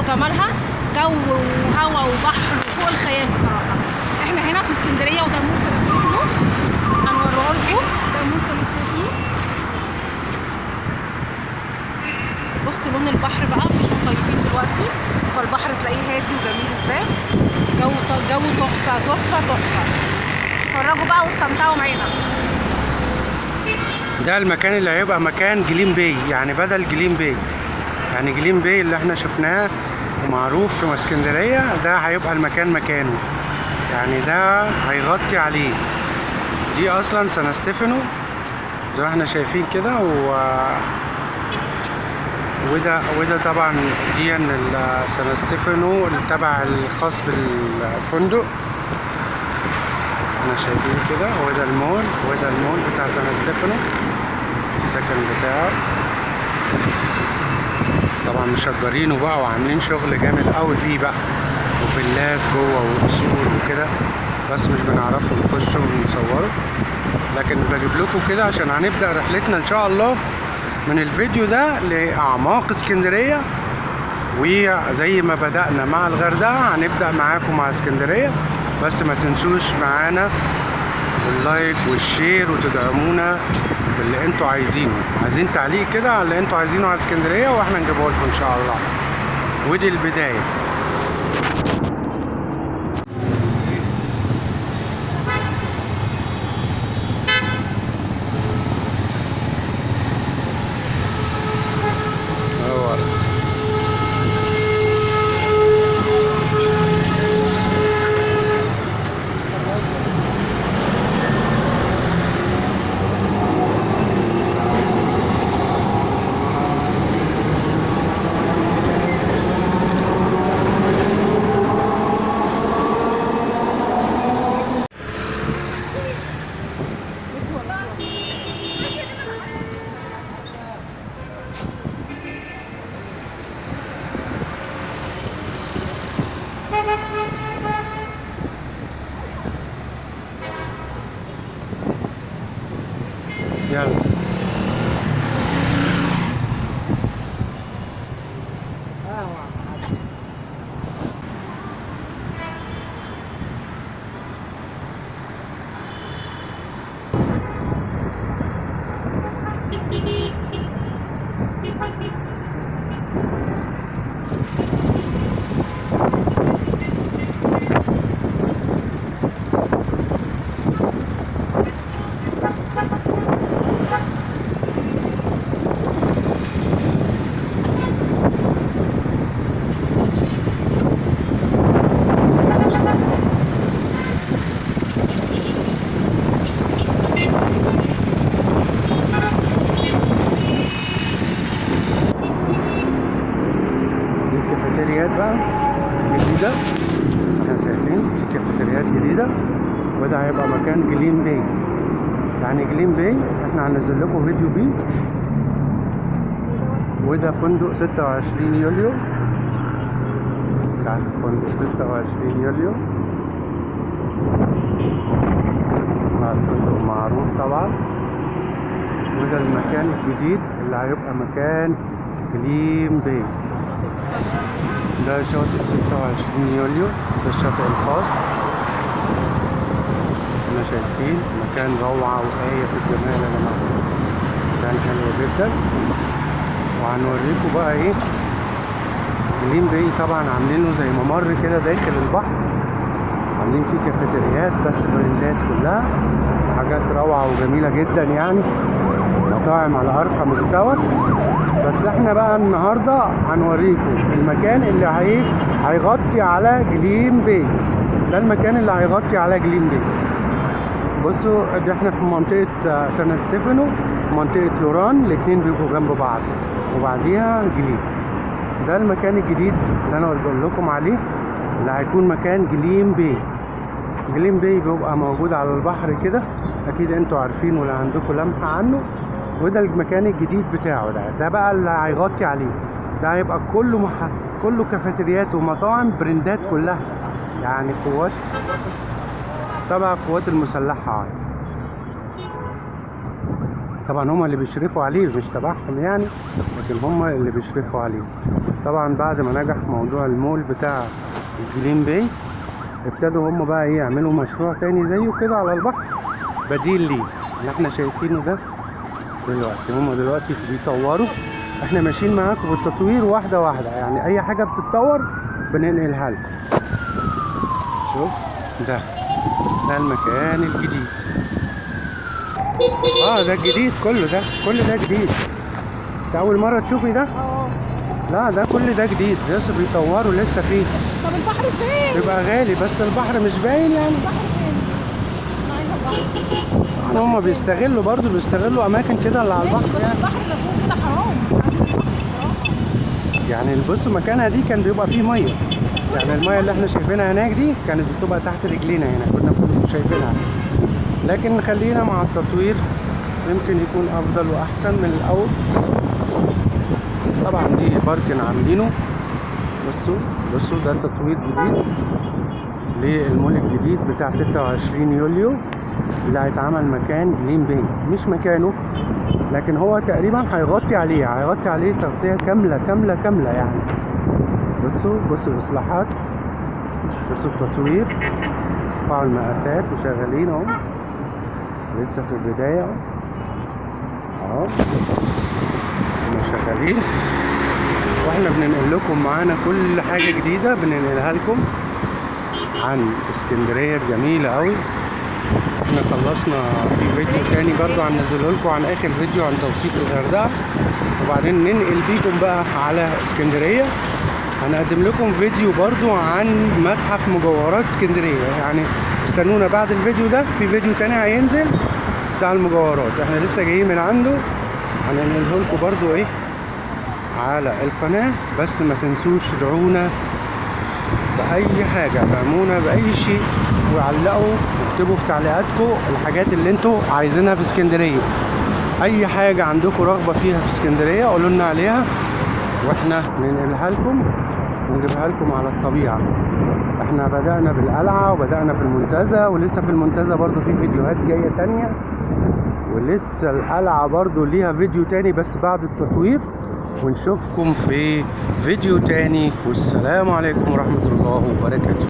وجمالها، جو وهوا وبحر فوق الخيال بصراحة. احنا هنا في اسكندرية، وده مول سان ستيفانو هنوريه لكم. ده مول سان ستيفانو. بصوا لون البحر بقى، مفيش مصيفين دلوقتي، فالبحر تلاقيه هادي وجميل ازاي. جو جو تحفة تحفة تحفة. اتفرجوا بقى واستمتعوا معانا. ده المكان اللي هيبقى مكان جليم باي، يعني بدل جليم باي، يعني جليم باي اللي احنا شفناه ومعروف في اسكندرية، ده هيبقى المكان مكانه، يعني ده هيغطي عليه. دي اصلا سان ستيفانو زي ما احنا شايفين كده، وده طبعا دي سان ستيفانو اللي تبع الخاص بالفندق، احنا شايفين كده. وده المول، وده المول بتاع سان ستيفانو، السكن بتاعه طبعا مشجرينه بقى وعاملين شغل جامد قوي فيه بقى، وفيلات جوه وقصور وكده، بس مش بنعرفه نخش ونصوره، لكن بجيب لكم كده عشان هنبدأ رحلتنا ان شاء الله من الفيديو ده لأعماق اسكندرية. وزي ما بدأنا مع الغردقة هنبدأ معاكم مع اسكندرية، بس ما تنسوش معانا ال like وال share وتدعمونا باللي انتوا عايزينه. عايزين تعليق كده على اللي انتوا عايزينه على اسكندرية واحنا نجيبه لكم ان شاء الله. ودي البداية. هو يلا دي الكافيتريات بقى جديدة، احنا شايفين في كافيتريات جديدة. وده هيبقى مكان جليم باي، يعني جليم باي احنا هننزل لكم فيديو بيه. وده فندق 26 يوليو، يعني فندق 26 يوليو فندق معروف طبعا. وده المكان الجديد اللي هيبقى مكان جليم باي. ده شاطئ 26 يوليو، ده الشاطئ الخاص. احنا شايفين مكان روعة وآية في الجمال يا جماعة، مكان حلو جدا. وهنوريكم بقى ايه جليم باي. طبعا عاملينه زي ممر كده داخل البحر، عاملين فيه كافيتريات بس براندات كلها، حاجات روعة وجميلة جدا، يعني مطاعم على ارقى مستوى. بس احنا بقى النهارده هنوريكم المكان اللي هيغطي على جليم باي. ده المكان اللي هيغطي على جليم باي. بصوا ده احنا في منطقة سان ستيفانو، منطقة لوران، الاتنين بيبقوا جنب بعض، وبعديها جليم. ده المكان الجديد اللي انا بقول لكم عليه، اللي هيكون مكان جليم باي. جليم باي بيبقى موجود على البحر كده، اكيد انتوا عارفين ولا عندكم لمحة عنه. وده المكان الجديد بتاعه، ده بقى اللي هيغطي عليه. ده هيبقى كله كافيتريات ومطاعم براندات كلها، يعني قوات تبع القوات المسلحة. طبعا هما اللي بيشرفوا عليه، مش تبعهم يعني، لكن هما اللي بيشرفوا عليه. طبعا بعد ما نجح موضوع المول بتاع جليم باي، ابتدوا هما بقى ايه يعملوا مشروع تاني زيه كده على البحر بديل ليه اللي احنا شايفينه ده دلوقتي. هما دلوقتي بيطوروا، احنا ماشيين معاكم بالتطوير واحدة واحدة، يعني اي حاجة بتتطور بننقلها لكم. شوف ده المكان الجديد. ده الجديد كله، ده كل ده جديد. ده اول مرة تشوفي ده؟ اه. لا ده كل ده جديد، لسه بيطوروا لسه فيه. طب البحر فين؟ بيبقى غالي بس البحر مش باين يعني. البحر فين؟ انا عايزه البحر. طبعا هما بيستغلوا برضو، بيستغلوا اماكن كده اللي على ماشي البحر بس يعني. البحر ده فوق كده حرام، عايزين البحر بصراحة. يعني بص مكانها دي كان بيبقى فيه مية، يعني المية اللي احنا شايفينها هناك دي كانت بتبقى تحت رجلينا هنا، كنا شايفينها. لكن خلينا مع التطوير، يمكن يكون افضل واحسن من الاول. طبعا دي parking عاملينه. بصوا بصوا ده تطوير جديد للمول الجديد بتاع 26 يوليو اللي هيتعمل مكان جليم باي، مش مكانه لكن هو تقريبا هيغطي عليه، هيغطي عليه تغطية كاملة كاملة كاملة يعني. بصوا بصوا الإصلاحات، بصوا التطوير، رفعوا المقاسات وشغالين اهو، لسه في البداية اهو، احنا شغالين واحنا بننقل لكم معانا كل حاجة جديدة بننقلها لكم عن اسكندرية الجميلة قوي. احنا خلصنا في فيديو تاني برضو هننزله لكم عن اخر فيديو عن توثيق الغردقة، وبعدين ننقل بيكم بقى على اسكندرية. هنقدم لكم فيديو برضو عن متحف مجوهرات اسكندرية، يعني استنونا بعد الفيديو ده في فيديو تاني هينزل بتاع المجوهرات، احنا لسه جايين من عنده، هننقله لكم برضو ايه على القناة. بس ما تنسوش تدعونا بأي حاجة، دعمونا بأي شيء، وعلقوا واكتبوا في تعليقاتكم الحاجات اللي انتوا عايزينها في اسكندرية. أي حاجة عندكم رغبة فيها في اسكندرية قولوا لنا عليها واحنا ننقلها لكم ونجيبها لكم على الطبيعة. احنا بدأنا بالقلعة وبدأنا في المنتزه، ولسه في المنتزه برضو في فيديوهات جاية تانية، ولسه القلعة برضو ليها فيديو تاني بس بعد التطوير. ونشوفكم في فيديو تاني، والسلام عليكم ورحمة الله وبركاته.